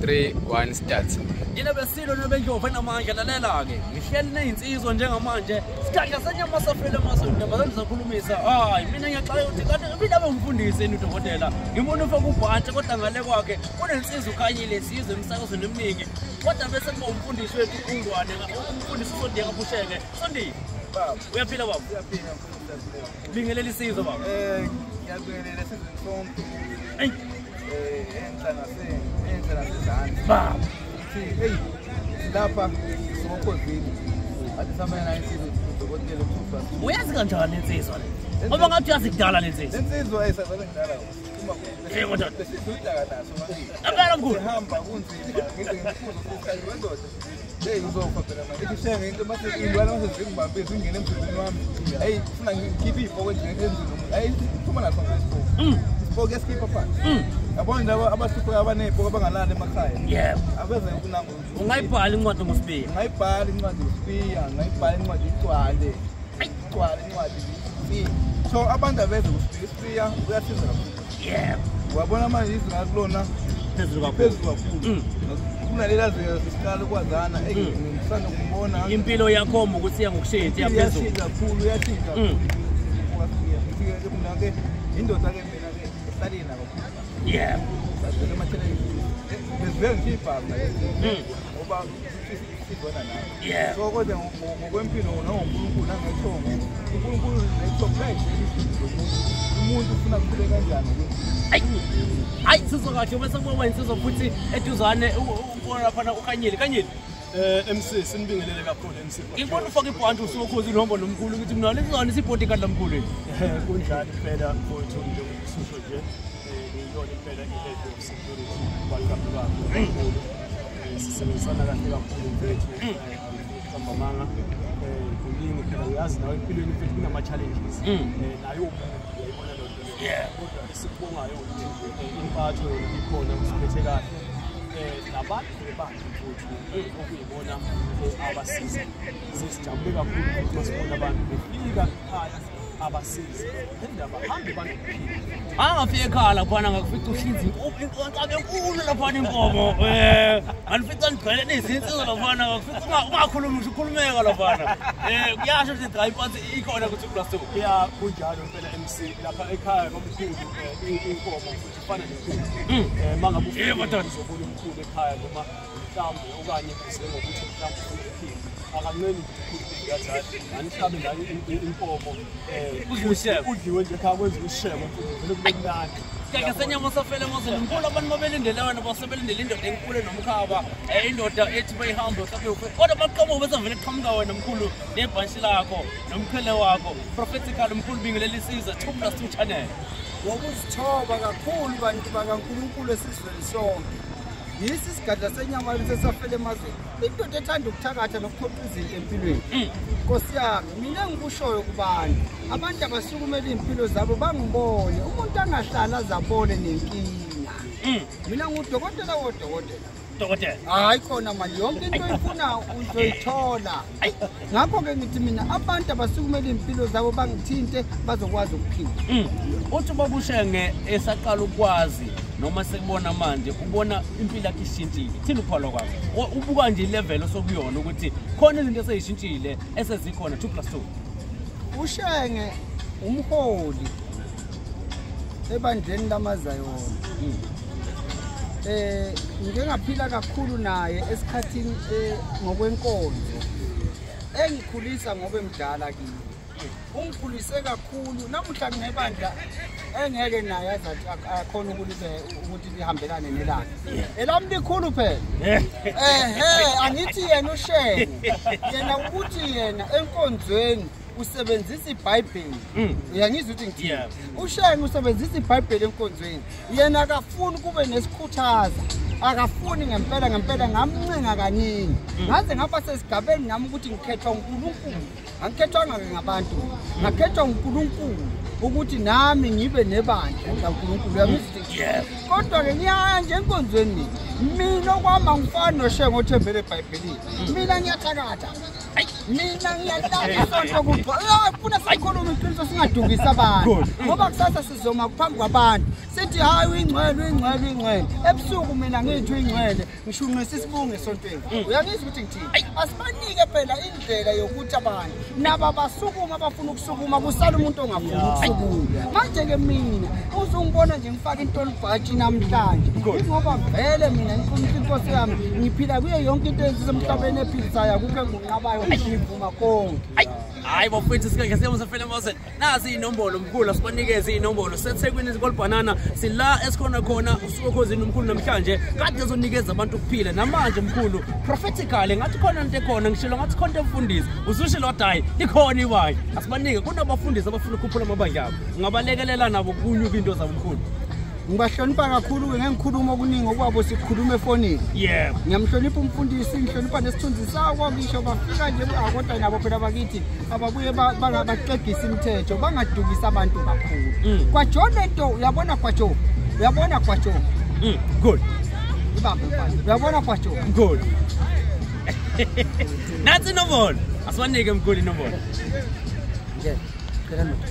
3 1 start. Yena besilo nobendlovu enamandla lalela ke ngihleli nezinsizwa njengamanje sidadla senyama safele emasonto bazokhulumisa. Hayi mina ngiyaxaka ukuthi kanti mina bengumfundisi yini udokotela ngibona ufaka ubhantshi kodwa ngale kwakhe kunensizwa uKhanyile sizwe emsakazweni eminingi kodwa bese kuba umfundisi wethu uNgwane umfundisi uSondiya kaBusheke. Sondi baba uyaphila baba? Uyaphila mfundisi. Bingelela isizwe baba. Ngiyabingelela esizweni sonke. Hey enhla nasezantsi baba. Hey lapha sokhozini athi samena nayo insizwa udokotela uThufa. Uyazi kanjani insizwa le? Ngoba ngathi uyazi kudala le nsizwa. Insizwa ayisazale kudala. Yebo ndoda. Besizudaka naso manje. Impela mkhulu. Sihamba kunzima ngize ngikufuze ukuthi wendoda. Hey uzofa phela manje. Ithi shenge into mase ilwana mase zingibambe zingene emzimbeni wami. Hey ufuna ngikhiphe ibhoko nje emzimbeni. Hey phuma naso ngesibhoko. Isibhoko esikhipha phansi. Yabona laba abahluphe abanezibhoko abangalali emakhaya. Yebo. Abeze kunango. Ungayibhala incwadi ngoSibiya. Ungayibhala incwadi ngoSibiya, ungayibhala incwadi igcwale. Igcwale incwadi. So abantu abeze kuSibiya, Sibiya uyasiza kakhulu. Yebo. Wabona manje izinga kulona phezulu kakhulu. Phezulu kakhulu. Kunalela zinga siqala ukwazana, ngisanda kumbona. Impilo yakho ukuthi iya ngokushintsha iyaphezulu. Iyashintsha kakhulu, iyashintsha kakhulu. Ngifike mina ke indoda ke mina ke ehlaleni kakhulu. Yebo. Bezivele ngiyibhala. Ngoba sibona nawe. Yebo. So kodwa ngokwempilo nangoNkulunkulu nangethongo. uNkulunkulu nethongo umuntu ufuna kukhule kanjani ukuthi. Hayi sizwe kahle bese kuba insizwa futhi eduzane ubona lapha uKhanyile. Khanyile. MC sinibingelele kakhulu MC. Ngibona ufaka ibhanti usokhozi lombo nomkhulu ukuthi mina lezizwana isibhodyguard lamkhulu. Kunjani phela mfowethu njengoba ususho nje iyona impela i-head of security kwalukababa. Sisebenzisana kahle kakhulu mfethu. Qambamanga kuningi phela uyazi nawe empilweni mfethu kunama challenges. Nayo uyayibona lo nto leyo. Kodwa esikubongayo ukuthi impatho yona ikhona usiphethe kahle. Nabantu bebandla mfowethu okuyibona abasiza. Sisijabule kakhulu ukuthi masibona abantu befika ekhaya abasiza. Indaba hambe abantu kuphila. Angafika ekhaya laphana ngakufica uhlinza inkabi enkulu laphana inkomo. Angifica ngigcwele nezinsizwa laphana ngakufica ungakhulumi ngisho ukhulumeka laphana. Kuyasho ukuthi cha impatho ikhona ku 2+2. Ya kunjalo impela MC lapha ekhaya komkhulu inkomo futhi ifana nenkukhu. Mangabe ufika uzobona umkhulu ekhaya noma mhlawumbe okanye uze ngokuthi mhlawumbe ufuna ukuphila. Akanqeni ukuthi uyathi anihlabe nayo inkomo udliwe nje ekhaya kwenziwe isishebo vele kube mnandi. Sidadla senyama safele emazweni mkhulu abantu babelindele wena basebelindele indoda enkulu nomkhaba indoda ethi bayihambe mhlawumbe kodwa baqhamuka bese vele qhamuka wena mkhulu nebhanshi lakho nomqhele wakho prophetical mkhulu bingelela isizwe 2+2 channel. Ngokuzithoba kakhulu bantu bakaNkulunkulu esizweni sonke. Yisi isigadla senyama lesafele emazweni. Indoda ethanda ukuthakatha nokuphoqa izinto empilweni. Nkosi yami, mina engikushoyo kubantu, abantu abasukumele impilo zabo bangibone. Umuntu angahlala azabone nenkinga. Mina ngudokotela wodokotela. Dokotela. Hayi khona manje yonke into oyifunayo uzoyithola. Ngakho ke ngithi mina abantu abasukumele impilo zabo bangithinte bazokwazi ukuphila. Uthi babushenge esaqala ukwazi noma sekubona manje ubona impilo yakhe ishintshile. Thina ukholwa kwakho. Ubuka nje ilevel osokuyona ukuthi khona izinto esezishintshile esezikhona 2+2. Ushenge umholi ebandleni lamaZayoni. Ngike ngaphila kakhulu naye esikhathini ngokwenkonzo. Engikhulisa ngoba emdala kimi. Ungikhulise kakhulu namuhla nginebandla engeke naye azathi akhona ukuthi lihambelane nelakhe. Elami likhulu phela. Angithi yena uShenge. Yena ukuthi yena enkonzweni usebenzisa iBhayibheli. Uyangizwa ukuthi ngithini? uShenge usebenzisa iBhayibheli enkonzweni. Yena akafuni kube nesikhuthaza. Akafuni ngempela ngempela ngamncenga kaningi. Ngaze ngapha sesigabeni nami ukuthi ngikhethwa uNkulunkulu. Angikhethwanga ke ngabantu. Ngakhethwa uNkulunkulu ukuthi nami ngibe nebandla kaNkulunkulu. Uyangizwa? Kodwa ke ngiyaya nje enkonzweni. Mina okwami angifani noShenge othembele eBhayibhelini. Mina ngiyathakatha. Mina ngiyalala isonto kuba funa sikhulume iqiniso singadukisi abantu ngoba kusasa sizoma phambi kwabantu sithi hayi uyingcwele uyingcwele uyingcwele. Ebusuku mina ngithi uyingcwele ngishunqisa isibungu esontweni. Uyangizwa ukuthi ngithini? Asibanike phela indlela yokuthi abantu naba basukuma abafuna ukusukuma kusala umuntu ongafuni ukusukuma. Manje ke mina uzungibona nje ngifaka intolibhatshi namhlanje ngoba vele mina inkosi yami ngiphila kuyo yonke into ezisemhlabeni ephilisayo akukho enginqabayo ngivuma konke. Hayi bafethu sikake siyamsafela mose. Nazi inombolo mkhulu asibanikeze inombolo sethekwini kolibhanana sila esikhona khona usuku okhozini umkhulu namhlanje kade ezonikeza abantu ukuphila namanje mkhulu prophetically ngathi khona into ekhona ngishilo ngathi khona emfundisi usushilo wathi hayi likhona ibandla asibanike kunabafundisi abafuna ukukhuphula amabandla abo ungabalekelela nabo kunyuka into zabo mkhulu. Ngibahlonipha kakhulu ke ngengikhuluma okuningi okwabo sikhuluma efonini. Yebo. Ngiyamhlonipha umfundisi, ngihlonipha nesithunzi sawo ngisho bafika nje kodwa nabo phela bakithi ababuye bangabaqegisa imithetho bangadukisa abantu kakhulu. Kwajo lento uyabona kwajo. Uyabona kwajo. Good. Ibambe mfana. Uyabona kwajo. Good. Nansi inombolo. Asibanike mkhulu inombolo. Nje. Cela ndoda.